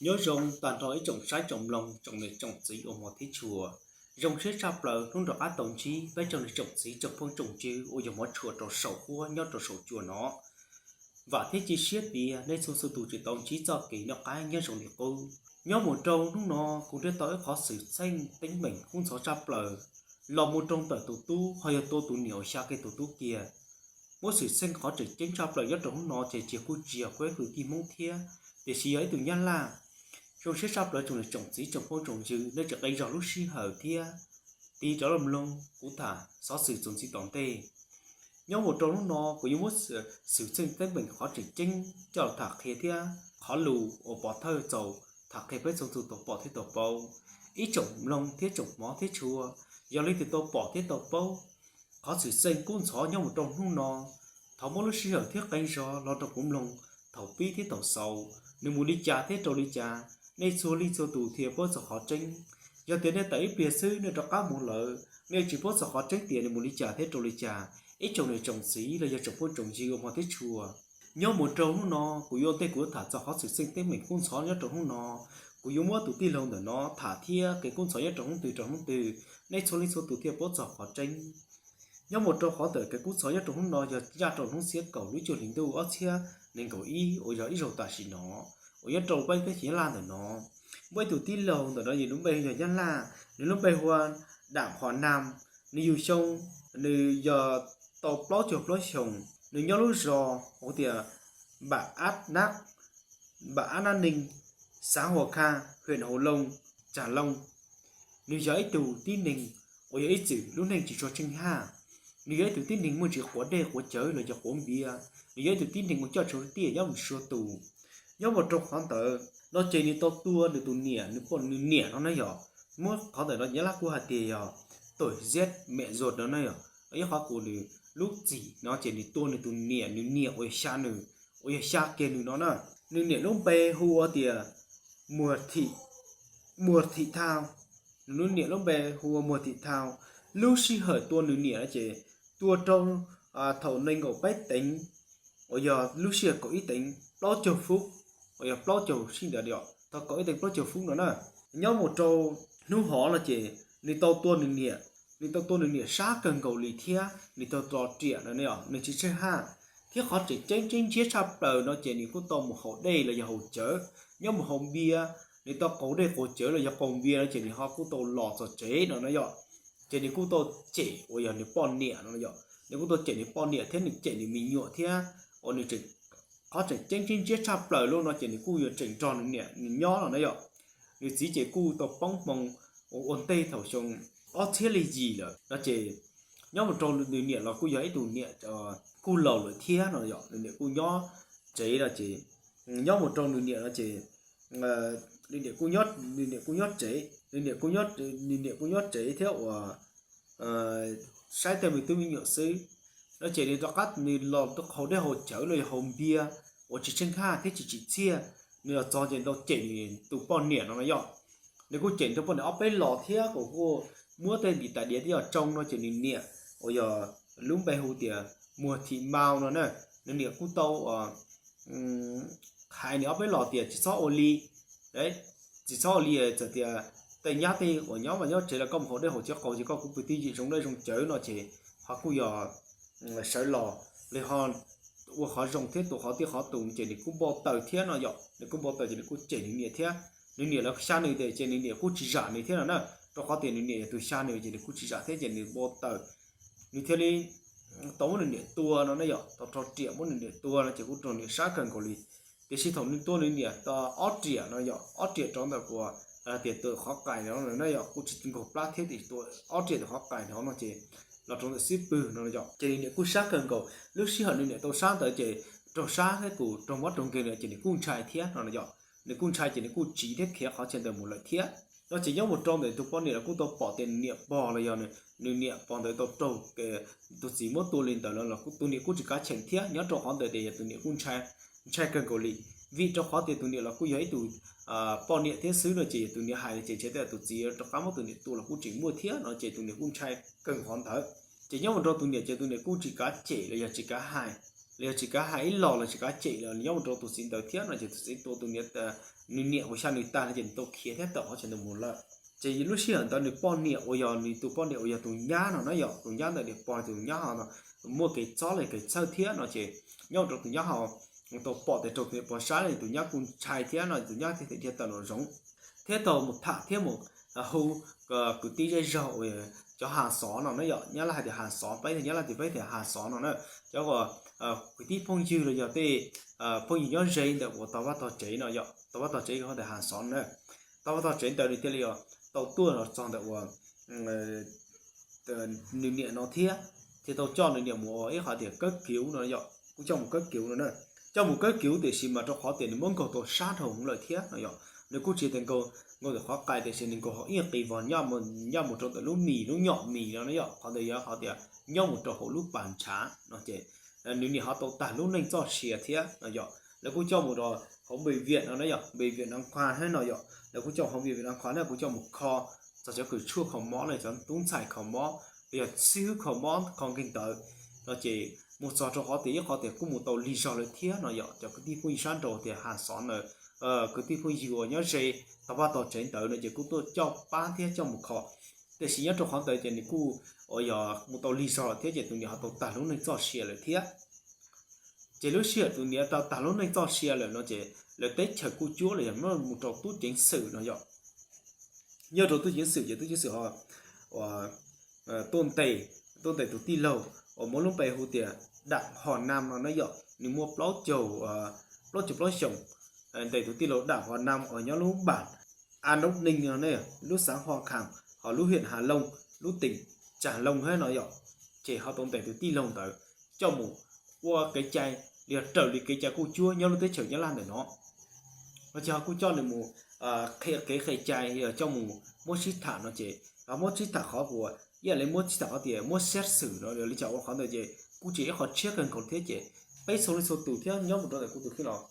Nyob zoo tag nrho ib tsoom saib tsoom mloog, tsoom niam tsoom txiv uas hmov thiab tshua. Zoo siab tshaj plaws hnub rov qab tau ntsib peb tsoom niam tsoom txiv tsoom phooj tsoom ywg uas yog hmov tshua rau saum huab nyob rau saum cua no. Vam thiab cia siab tias nej txhua txhua tus tseem tau ntsib txoj kev noj qab nyob zoo li qub. Nyob mus rau hnub no kuv thiaj tau ib qhov xwm txheej teeb meem kub ntxhov tshaj plaws los mus rau ntawm tus tub ho yog tua tus niam uas xya kiag tus tub kiag. Muab xwm txheej qhov tseem ceeb tshaj plaws nyob rau hnub no ces tsis yog kuj tsis yog kuv ib kwv tij Hmoob thiab, tiam sis yog ib tug Nyab Laj. Zoo siab tshaj plaws tsoom niam tsoom txiv tsoom phooj tsoom ywg nej tseem qee zog lub sij hawm thiab tig rov los mloog kuv tham xov xwm txuas ntxiv tom ntej. Nyob mus rau hnub no kuv yuav muab xwm txheej teeb meem qhov tseem ceeb coj los tham qhia thiab qhov lus uas pov thawj txaus tham qhia peb txhua tus tau pom thiab tau paub. Ib tsoom mloog thiab tsoom hmov thiab tshua, yog leej twg tau pom thiab tau paub qhov xwm txheej kub ntxhov nyob mus rau hnub no, thov muab lub sij hawm thiab qee zog los rau kuv mloog thaum pib thiab thaum xaus, nws mus li cas thiab rau li cas, nej txhua leej txhua tus thiaj paub txog qhov tseeb. Yog tias nej tawm ib pliag xwb nej rov qab mus lawm, nej tsis paub txog qhov tseeb tias nws mus li cas thiab rau li cas, ib tsoom niam tsoom txiv los yog tsoom phooj tsoom ywg uas hmov thiab tshua. Nyob mus rau hnub no kuv yuav ua ntej kuv yuav tham txog qhov xwm txheej teeb meem kub ntxhov nyob rau hnub no. Kuv yuav muab tus tij laug ntawm no tham thiab kev kub ntxhov nyob rau hnub twg rau hnub twg, nej txhua leej txhua tus thiaj paub txog qhov tseeb. Nyob mus rau qhov ntawm kev kub ntxhov nyob rau hnub no yog ncaj rau hnub xiab kaum lub cuaj hlis ntuj ob txhiab nees nkaum ib uas yog ib zaug tam sim no uas nyob rau peb teb chaws Nyab Laj ntawm no. Muaj ib tug tij laug ntawm no nws lub npe yog Nyab Laj, nws lub npe hu ua Dam Qhua Nam, nws yug xyoo, nws yog tau plaub caug plaub xyoos, nws nyob lub zos hu tias Npam Ab Nab, Npam Ab Nab Neeg, xav Hua Kha, hwm Hauv Loo, Tsav Loo. Nws yog ib tug tib neeg uas yog ib txwm lub neej tsis tshua tsheej haj. Nws yog ib tug tib neeg muaj tsis quav dej quav cawv los yog quav npias. Nws yog ib tug tib neeg uas coj tsav tiaj nyob mus txhua tus. Nyob mus rau qhov ntawd no ces nws tau tua nws tus niam, nws poj nws niam no na yog. Muab qhov ntawm no Nyab Laj kuj hais tias yog tawm ziab mem zuas no na yog. Ib qhov kuv nws lub txim no ces nws tua nws tus niam, nws niam uas yog xya nws, uas yog xya kiag nws no na. Nws niam lub npe hu ua tias Muag Thim, Muag Thim Thau. Nws lub niam lub npe hu ua Muag Thim Thau. Lub sij hawm tua nws niam no ces tua rau thaum nees nkaum peb teev uas yog lub sij hawm kaum ib teev plaub caug fub, uas yog plaub caug sij ntawd yom, thaum kaum ib teev plaub caug fub no na. Nyob mus rau hnub hov no ces nws tau tua nws niam, nws tau tua nws niam sab kawg nkaus li thiab nws tau tso riam no ne, nws tsis tsheej haj. Thiab qhov tseem ceeb tseeb ntsiab tshaj plaws no ces nws kuj tau mus haus dej los yog haus cawv, nyob mus haus npias, nws tau qaug dej qaug cawv los yog qaug npias no ces nws ho kuj tau los txog tsev no na yom. Ces nws kuj tau cem uas yog nws poj niam no yom, nws kuj tau cem nws poj niam thiab nws cem nws me nyuam thiab uas nws tseem, qhov tseem ceeb tseeb ntsiab tshaj plaws lub no ces nws kuj yuav tseem nrog nws niam nws nyob no na yom. Nws txiv ces kuj tau poob hmoo uas ua ntej thaum xyoo ob txhiab li yim lawm no ces nyob mus rau nws niam los kuj yog ib tug niam kuj laus lawm thiab no yom, nws niam kuj nyob tsev no ces nyob mus rau nws niam no ces nws niam kuj nyob, nws niam kuj nyob tsev, nws niam kuj nyob, nws niam kuj nyob tsev thiab uas saib tej me tub me nyuam xwb no ces nws rov qab nws los haus dej haus cawv los yog haus npias uas tsis tsheej haj thiab tsis tsim txiaj, nws los txog ces tau cem nws tus poj niam no no yom. Nws kuj cem nws tus poj niam ob peb los thiab kuj muab tej ntim tais diav thiab yog tsoo no ces nws niam uas yog lub npe hu tias Muag Thim Mau no na, nws niam kuj tau hais nws ob peb los tias tsis txhob ua li, tsis txhob ua li, txawm tias tej nyab tej uas nyob mas nyob tsev los koj mus haus dej haus cawv qaug ces koj kuj pw twj ywm zoo dej zoo cawv no ces ho kuj yog sawv los li ho ua qhov zoo thiab tua qhov twj qhov tus ces nws kuj npau taws thiab no yom, nws kuj npau taws ces nws kuj cem nws niam thiab. Nws niam los xya nws ces nws niam kuj tsis zam nws thiab no na, rau qhov tias nws niam yog tus xya nws ces nws kuj tsis zam thiab ces nws npau taws, nws thiaj li tau muab nws niam tua no na yom, tau rho riam muab nws niam tua no ces kuj raug niam sab kawg nkaus li. Tiam sis thaum nws tua nws niam ob riam no yom, ob riam rau ntawm uas tias tus qhov qais no na yom, kuj tsis nkaug plab thiab tiam sis tua ob riam tus qhov qais no no ces los rau ntawm xib pwg no yom, ces nws niam kuj sab kawg nkaus. Lub sij hawm nws niam tau sab ntawd ces raug sab thiab kuj raug mob raug nkeeg no ces nws kuj ntshai thiab no yom, nws kuj ntshai ces nws kuj tsiv thiab khiav qhov chaw ntawd mus lawm thiab no ces nyob mus rau ntawm tus poj niam los kuj tau pom tias nws niam pog los yog nws niam pog ntawd tau raug tus txiv muab tua li ntawd los tus niam kuj tsis kav cheem thiab, nyob rau qhov ntawd ces yog tus niam kuj ntshai kawg nkaus li, vim rau qhov tias tus niam los kuj yog ib tug poj niam thiab xwb no ces yog tus niam hais ces ntshe tej tus txiv rov qab muab tus niam tua los kuj tseem muaj thiab no ces tus niam kuj ntshai kawg qhov ntawd. Ces nyob mus rau tus niam ces tus niam kuj tsis kav cem los yog tsis kav hais, los yog tsis kav hais ib los los tsis kav cem los nyob mus rau tus txiv ntawd thiab no ces tus txiv tua tus niam, nws niam uas xya nws tag no ces nws tau khiav thiab tawm qhov chaw ntawd mus lawm. Ces lub sij hawm ntawd nws poj niam uas yog nws tus poj niam uas yog tus nyab no na yom, tus nyab ntawm niam pog tus nyab ho muaj kev txob los kev txhawj thiab no ces nyob mus rau tus nyab ho tau pom tias raug tus niam pog sab no tus nyab kuj ntshai thiab no tus nyab thiaj dhia tawm los zoov thiab tau mus tham thiab mus hu kwv tij zej zog uas cov Has Xov no na yom, Nyab Laj hais tias Has Xov, peb Nyab Laj tias peb tias Has Xov no na, cov uas kwv tij phooj ywg los yog tej phooj ywg nyob ze ntawm uas tog vaj tog tsev no yom, tog vaj tog tsev ho tias Has Xov na, tog vaj tog tsev ntawd nws thiaj li tau tuaj los txog ntawm uas nws niam no thiab, thiaj tau coj nws niam mus ua ib qhov tias kawb kiv no yom, kuj coj mus kawb kiv no na. Coj mus kawb kiv tiam sis mas rau qhov tias nws muab nkaug tau sab dhau hwv lawm thiab no yom, nws kuj tsis tias nkaug, nkaug ntawm qhov qais tiam sis nws nkaug hauv ib qis vog nyob mus rau ntawm lub mis, lub nyom mis no na yom, qhov ntawd yog qhov tias nyob mus rau hauv lub pas ntshav no ces nws niam ho tau tag lub neej txoj sia thiab no yom. Lawv kuj coj mus rau hauv npe viam no na yom, npe viam no qha thiab no yom, lawv kuj coj hauv npe viam no qha na kuj coj mus kho txog cov kws tshuaj kho mob no, cov tub ntxhais kho mob, yog xib hwb kho mob kho nkeeg ntawd no ces mus txog rau qhov tias ib qhov tias kuj mus tau lig zog lawm thiab no yom. Cov kwv tij phooj ywg sab nraud tias Has Xov ntawd, kwv tij phooj ywg uas nyob ze tog vaj tog tsev ntawd no ces kuj tuaj coj pab thiab coj mus kho, tiam sis nyob rau qhov ntawd ces nws kuj uas yog mus tau lig zog lawm thiab ces tus niam ho tau tag lub neej txoj sia lawm thiab. Ces lub sij hawm tus niam tau tag lub neej txoj sia lawm no ces lawv teb chaws kuj cuab los yog muab mus rau tub ceev xwm no yom. Nyob rau tub ceev xwm ces tub ceev xwm ho tuaj ntes, tuaj ntes tus tij laug uas muab lub npe hu tias Dam Hos Nam no na yom, nws muaj plaub caug, plaub caug plaub xyoos, ntes tus tij laug Dam Hos Nam uas nyob lub npam A Noob Neeg no ne, lub xav Ho Kham, ho lub hiam Has Looj, lub teem Tsam Looj thiab no yom. Ces ho tau ntes tus tij laug ntawd coj mus ua kev cai, yog raws li kev cai kuj cuab nyob lub teb chaws Nyab Laj ntawm no. No ces ho kuj coj nws mus qhia kev qhia cai, yog coj mus muab sib tham no ces ho muab sib tham qhov uas ib yam li muab sib tham qhov tias muab siab xwm no li cas ua qhov ntawd ces kuj tsis ib qho tshiab kawg nkaus thiab ces peb txhua leej txhua tus thiab nyob mus rau ntawm kuv tus kheej los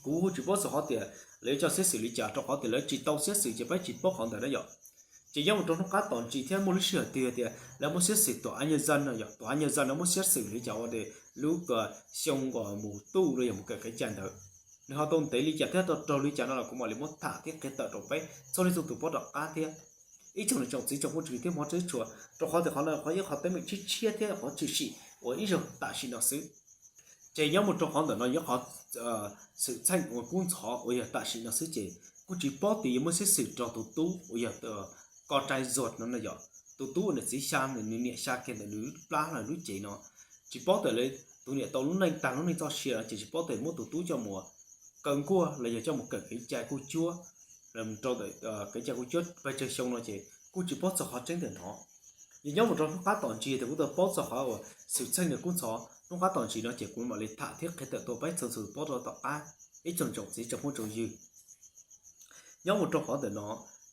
kuv tsis paub txog qhov tias lawv yuav coj siab xwm li cas rau qhov tias lawv tsis tau siab xwm ces peb tsis paub qhov ntawd na yom. Ces nyob mus rau hnub qab tom ntsis thiab muaj lub sij hawm twg tias lawv muab siab xwm tus av nyaj zaj no yom, tus av nyaj zaj no muab siab xwm li cas ua lub xyoo uas mus tuj los yog mus kawm kev cai ntawd, nws ho tau ntev li cas thiab tau raug li cas no los kuv mam li muab tham thiab qhia tawm rau peb txhua leej txhua tus paub rov qab thiab. Ib tsoom niam tsoom txiv tsoom phooj ywg thiab hmov tshua, rau qhov tias qhov no qhov ib qhov teeb meem tshiab tshiab thiab qhov tshwm sim uas ib zaug tam sim no xwb. Ces nyob mus rau qhov ntawm no yog qhov xwm txheej uas kub ntxhov uas yog tam sim no xwb ces kuj tsis paub tias yuav muab siab xwm rau tus tub uas yog Ko Rai Zuag no no yom, tus tub uas nws txiv xya, nws niam xya kiag ntawm nws lub plab los lub cev no. Tsis paub tias lawv tus niam tau lub neej tag lub neej txoj sia no ces tsis paub tias muab tus tub coj mus kaw nkuaj los yog coj mus kawm kev cai kuj cuab, rau ntawm kev cai kuj cuab pes tsawg xyoo no ces kuj tsis paub txog qhov tseeb ntawm no. Yog nyob mus rau hnub qab tom ntsis tias kuv tau paub txog qhov uas xwm txheej nws kub ntxhov hnub qab tom ntsis no ces kuv mam li tham thiab qhia tawm tuaj peb txhua txhua tus paub rau tom qab. Ib tsoom niam tsoom txiv tsoom phooj tsoom ywg, nyob mus rau qhov ntawm no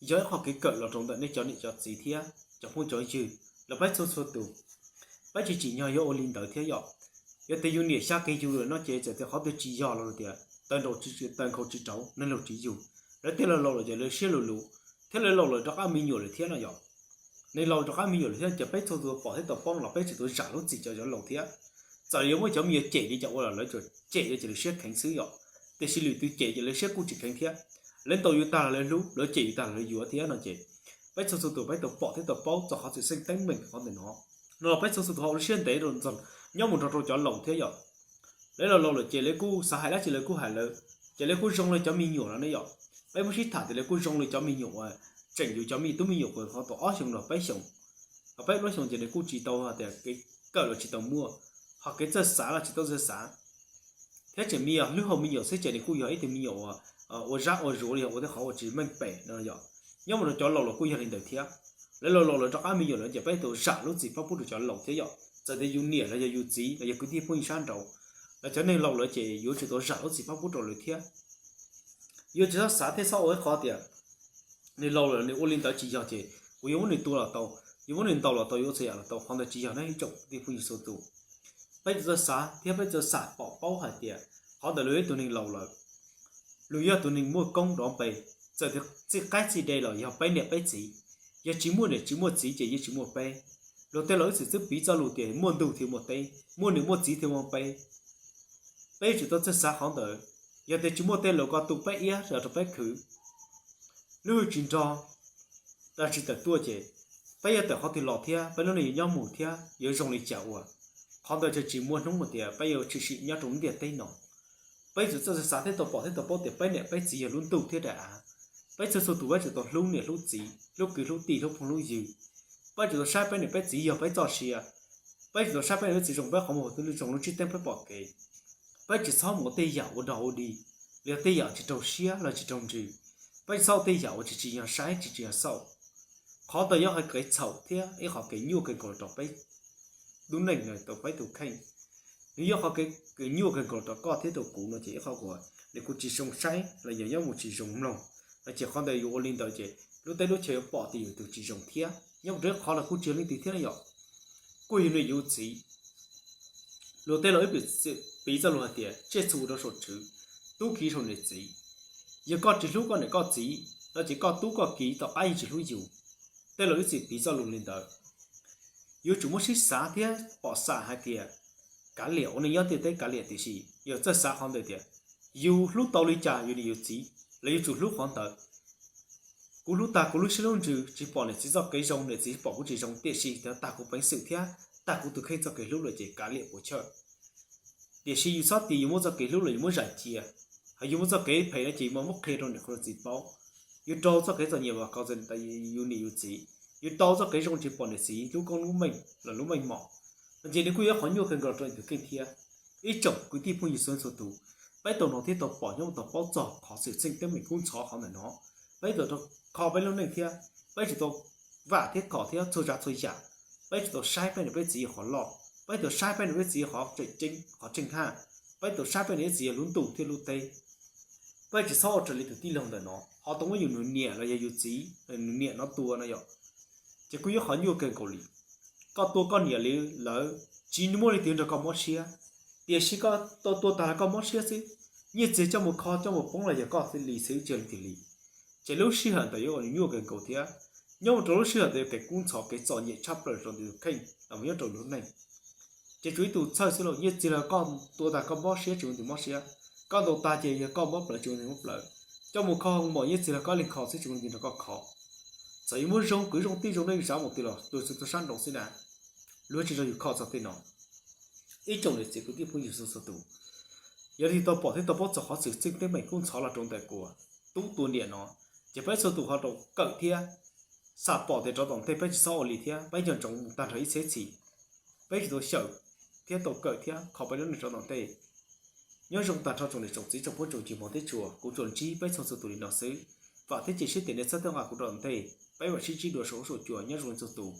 yog ib qho kev kawm los rau ntawm nej cov niam cov txiv thiab cov phooj cov ywg los peb txhua txhua tus. Peb tsis tsim nyog yuav ua li ntawd thiab yom. Yog tias yus niam xya kiag yus lawm no ces txawm tias qhov twg tsis yog los tias taw nraum tsis taw, nkhaus tsis rauv, neeg laus tsis yug. Lawv tej laus laus lawm ces lawv siab luv luv thiab lawv laus lawm rov qab me nyuam lawm thiab no yom. Neeg laus rov qab me nyuam lawm thiab ces peb txhua tus pom thiab tau paub no los peb tseem tuaj zam lub txim rau cov laus thiab. Txawm yuav muaj cov me nyuam cem li cas ua los lawv tsuas cem ces lawv siab kheev xwb yom. Tiam sis lwm tus cem ces lawv siab kuj tsis kheev thiab. Lawv ntaus yus tag los lawv hlub, lawv cem yus tag los lawv yuav thiab no ces peb txhua txhua tus peb tau pom thiab tau paub txog qhov xwm txheej teeb meem qhov ntawm no. No los peb txhua txhua tus ho ua lub siab ntev rau ntxog nyob mus nrog rau cov laus thiab yom. Lawv laus laus lawm ces lawv kuj xav hais dab tsi lawv kuj hais lawv, ces lawv kuj zoo li cov me nyuam no ne yom. Peb muab sib tham tias lawv kuj zoo li cov me nyuam uas tseem yus cov me tub me nyuam uas qhov tau ob xyoo los peb xyoo, peb plaub xyoo ces nws kuj tsis tau hais tias kev kawm los tsis tau muaj, ho kev txawj xav los tsis tau txawj xav. Thiab tseem me yog lub hauv me nyuam xwb ces nws kuj yog ib tug me nyuam uas ua zab ua zuav los yog ua tej qhov uas tsis meej pem no yom. Nyob mus rau cov laus los kuj yog li ntawd thiab. Lawv laus laus lawv rov qab me nyuam lawm ces peb tau zam lub txim pab pub rau cov laus thiab yom. Txawm tias yus niam los yog yus txiv los yog kwv tij phooj ywg sab nraud, los cov neeg laus lawm ces yuav tsum tau zam lub txim pab pub rau lawv thiab. Yuav tsis txhob xav thiab txhob ua ib qho tias nws laus lawm nws ua li ntawd tsis yog ces kuv yuav muab nws tua los tau, yuav muab nws ntaus los tau, yuav ua txhua yam los tau, qhov ntawd tsis yog na ib tsoom kwv tij phooj ywg txhua tus. Peb txawm xav thiab peb txawm xam pom paub hais tias qhov ntawd luag yog ib tug neeg laus lawm, luag yog tus neeg muaj koob nrov npe, txawm tias txij qaib txij de los yog peb niam peb txiv, yog tsis muaj niam tsis muaj txiv ces yeej tsis muaj peb. Luag tej laus ib txwm twb piv txoj lus tias muaj ntug thiaj muaj teb, muaj niam muaj txiv thiaj muaj peb. Peb yuav tsum tau txawj xav qhov ntawd. Yog tias tsis muaj tej laus ko tu peb iab los rau peb khwv, lub hwj tsis nrog, dab tsi tawm tuaj ces peb yuav tawm qhov twg los thiab peb lub neej yuav nyob mus thiab yuav zoo li cas ua. Qhov ntawd ces tsis muaj hnub hais tias peb yuav tshwm sim nyob rau ntiaj teb no. Peb yuav tsum txawj xav thiab tau pom thiab tau paub tias peb niam peb txiv yog lub ntuj thiab daim av. Peb txhua txhua tus peb tsum tau hlub niam hlub txiv, hlub kwv hlub tij, hlub phooj hlub ywg. Peb tsum tau saib peb niam peb txiv yog peb txoj sia. Peb tsum tau saib peb niam peb txiv zoo peb qhov muag, zoo lub ntsej muag peb pom kev. Peb tsis txhob mus ua tej yam ua dog ua dig, los yog tej yam tsis raug siab los tsis raug ntsws. Peb tsis txhob ua tej yam uas tsis tsim nyog saib tsis tsim nyog xauj. Qhov ntawd yog qhov kev txhaum thiab ib qhov kev nyuaj kawg nkaus rau peb lub neej, rau peb tus kheej. Nws yog qhov kev nyuaj kawg nkaus rau koj thiab rau kuv no ces ib qhov uas nws kuj tsis zoo saib los yog nyob mus tsis zoo mloog no ces qhov ntawd yus ua li ntawd ces lub teb lub chaw yuav pom tias yus tus tsis zoo thiab. Nyob mus rau ib qhov los kuj tsis yog leej twg thiab na yom, kuj yog niam yus txiv. Luag tej laus ib txwm piv txoj lus hais tias tsiaj txhu ua rau saum tswv, tub ki saum niam txiv. Yog koj tsis hlub koj niam koj txiv no ces koj tub koj ki tom qab yeej tsis hlub yus. Tej laus ib txwm piv txoj lus li ntawd. Yuav tsum muab sib xav thiab pom xam hais tias kav liam ua neej nyob ntiaj teb kav liam, tiam sis yog txawj xav qhov ntawd tias yus hlub tau li cas yus niam yus txiv los yuav tsum hlub qhov ntawd. Kuv hlub tag kuv lub siab lub ntsws tsis pom niam txiv txoj kev zoo, niam txiv pom kuv tsis zoo, tiam sis tag kuv peev xwm thiab tag kuv tus kheej txoj kev hlub lawm ces kav liam puas chawj. Tiam sis yus txhob tias yus muaj txoj kev hlub los yus muab zais cia, hos yus muaj txoj kev phem no ces yus mam muab qhia rau niam qhia rau txiv paub. Yus rau txoj kev txom nyem mas kho yus niam yus txiv, yus rau txoj kev zoo tsis pom niam txiv lub koob lub meej los lub meej mom, no ces nws kuj yog qhov nyuaj kawg nkaus rau yus tus kheej thiab. Ib tsoom kwv tij phooj ywg txhua txhua tus, peb tau hnov thiab tau pom nyob tau paub txog qhov xwm txheej teeb meem kub ntxhov qhov ntawm no, peb tau kho peb lub neej thiab peb tsum tau vam thiab khom thiab txhua tsav txhua yam. Peb tsum tau saib peb niam peb txiv yog qhov loj, peb tau saib peb niam peb txiv yog qhov tseem ceeb qhov tseem haj, peb tau saib peb niam peb txiv yog lub ntuj thiab lub teb. Peb tsis txhob ua raws li tus tij laug ntawm no ho tau muab yus nws niam los yog yus txiv, nws niam no tua no yom, ces kuj yog qhov nyuaj kawg nkaus li. Koj tua koj niam li lawm tsis muaj leej twg nrog koj mob siab, tiam sis koj tua tua tag los koj mob siab xwb. Nyiaj txiag coj mus kho coj mus poob los yog koj li xwb, tsis yog leej twg li. Ces lub sij hawm ntawd yuav ua nyuaj kawg nkaus thiab. Nyob mus rau lub sij hawm ntawd yog kev kub ntxhov kev txom nyem tshaj plaws rau tus kheej los mus nyob rau lub neej. Ces tsuas ib tug txhawj xwb lauj, nyiaj txiag los koj tua tag koj mob siab tsis muaj leej twg mob siab, koj ntaus tag ces yog koj mob plawv tsis muaj leej twg mob plawv. Coj mus kho mos nyiaj txiag los koj ib leeg kho xwb tsis muaj leej twg nrog koj kho. Txawm yuav muaj zoo kwv zoo tij zoo neej zav mus twg los tua txhua txhua sab nraud xwb na. Luag tsis nrog yus kho txog tej no. Ib tsoom niam txiv kwv tij phooj ywg txhua txhua tus, yog leej twg tau pom thiab tau paub txog qhov xwm txheej teeb meem kub ntxhov los rau ntawm kuv tub tua niam no, ces peb txhua tus ho rau kawm thiab xam pom tias rov tom ntej peb tsis txhob ua li thiab peb nco ntsoov mus tag nrho ib txhiab txhis. Peb tsum tau xyaum thiab tau kawm thiab kho peb lub neej rov tom ntej. Nyob zoo tag nrho tsoom niam tsoom txiv tsoom phooj tsoom ywg hmov thiab tshua, kuv tsuas ntsib peb txhua txhua tus li no xwb. Vam thiab cia siab tias nej txhawb tau nqa kuv rau tom ntej, peb mam sib ntsib dua saum huab saum cua, nyob zoo txhua tus.